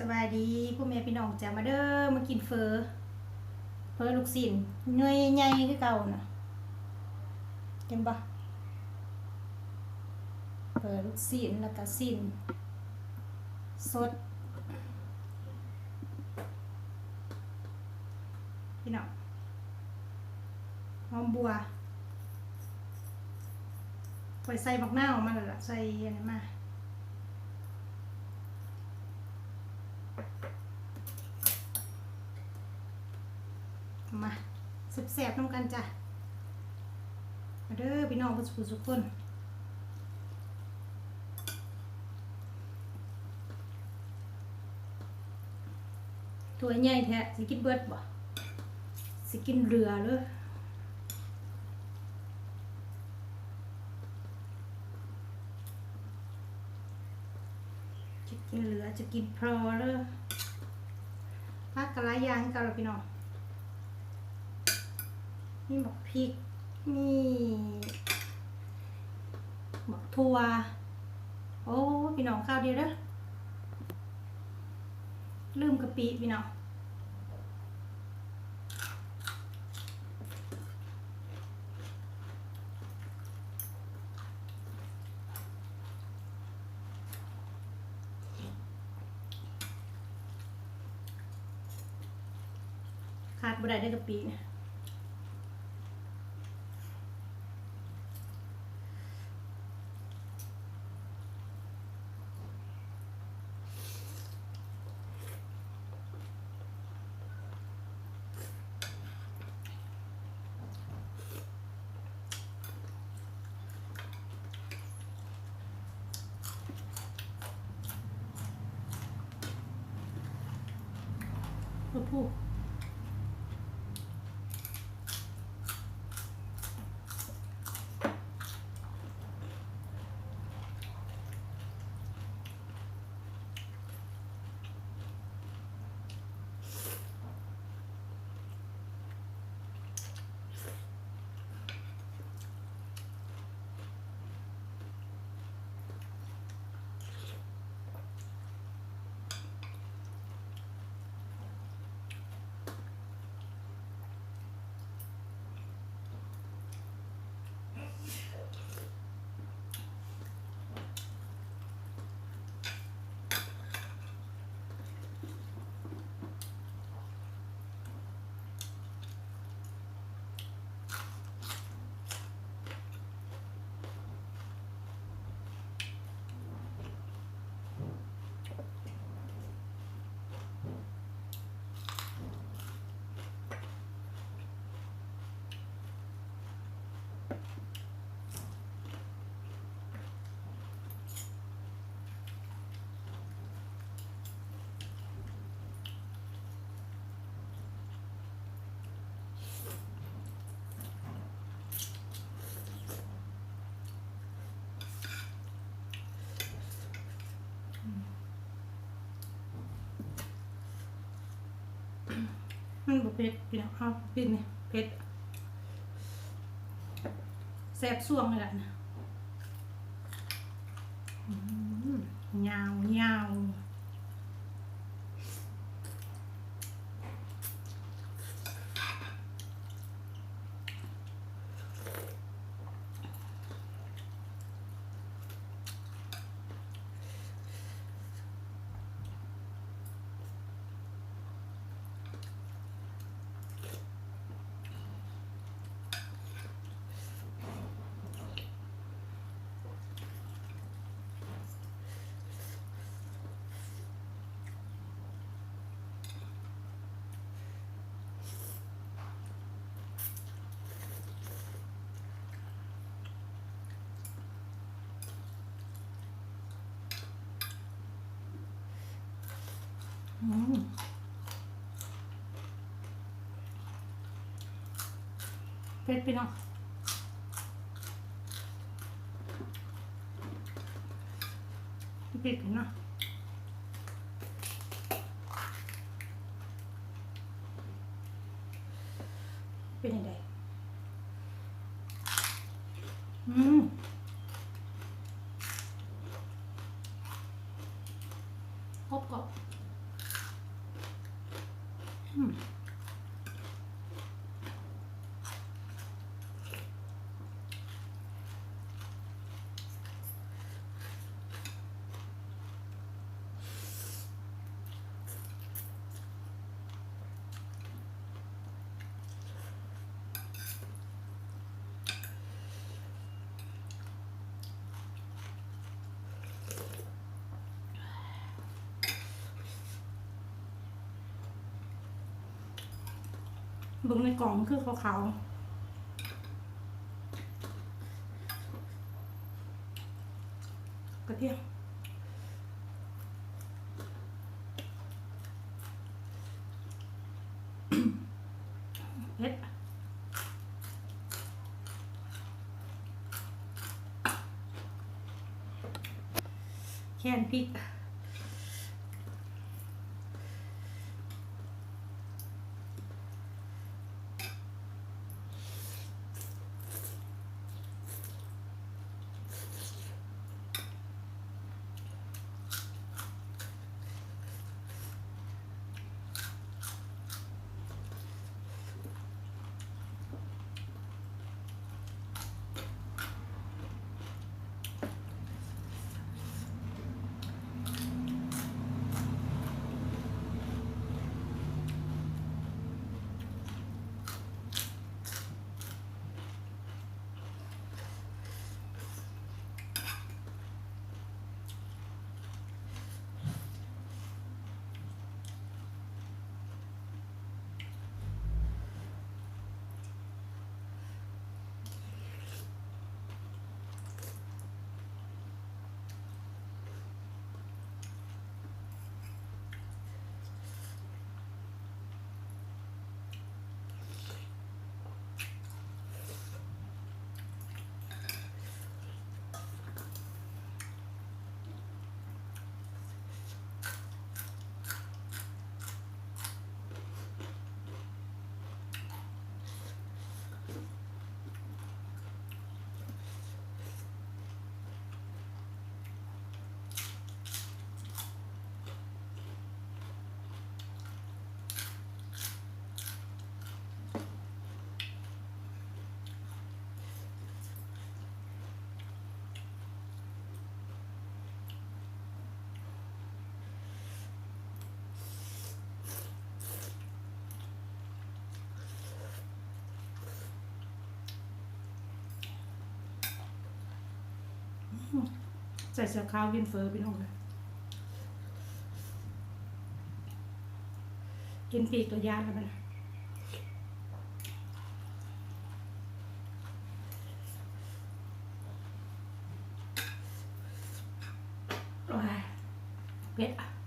ສະບາຍດີພໍ່ແມ່ພີ່ນ້ອງຈ້າ ມາເດີ ມາກິນເຝີ ເຝີລູກຊີ້ນ ໜ່ວຍໃຫຍ່ໆຄືເກົ່ານະ ເຫັນບໍ່? ເຝີລູກຊີ້ນ ແລ້ວກະຊີ້ນສົດ ພີ່ນ້ອງ ຫອມບົ່ວ ຂ້ອຍໃສ່ບັກນາວມາແລ້ວລະ ໃສ່ອັນນີ້ມາ ມາແຊບໆນຳກັນຈ້າ ມາເດີພີ່ນ້ອງເບິດສູ່ຜູ້ສູ່ຄົນ. ຖ້ວຍໃຫຍ່ແທ້ ຊິກິນເບິດບໍ່? ຊິກິນເຫຼືອເລີ ຈະກິນເຫຼືອ ຈະກິນພໍເລີ. ຜັກກະຫຼາຍຢ່າງຄືເກົ່າລະພີ່ນ້ອງ ມີໝາກພິກ ມີໝາກຖົ່ວ ໂອ້ ພີ່ນ້ອງ ຄາວດຽວເດີ ລືມກະປິພີ່ນ້ອງ. ຂາດບໍ່ໄດ້ເດີກະປິ. ມັນບໍ່ເຜັດພີ່ນ້ອງ ເອົາ ກິນນີ້ເຜັດ ແຊບຊ່ວງນີ້ແຫຼະ ອືມ ຍາວໆ. ອືມ ເຜັດພີ່ນ້ອງ ເຜັດເນາະ. ເປັນຈັ່ງໃດ? ອືມ ກົບໆ. ອືມ ເບິ່ງໃນກ່ອງຄືຂາວໆ ກະທຽມ ເຜັດ ແຄນພິກ. ອືມ ໃສ່ເສື້ອຂາວກິນເຝີພີ່ນ້ອງເອີຍ ກິນປີກກໍຢ້ານແລ້ວບັດນີ້ ໂອ້ຍ ເຜັດ.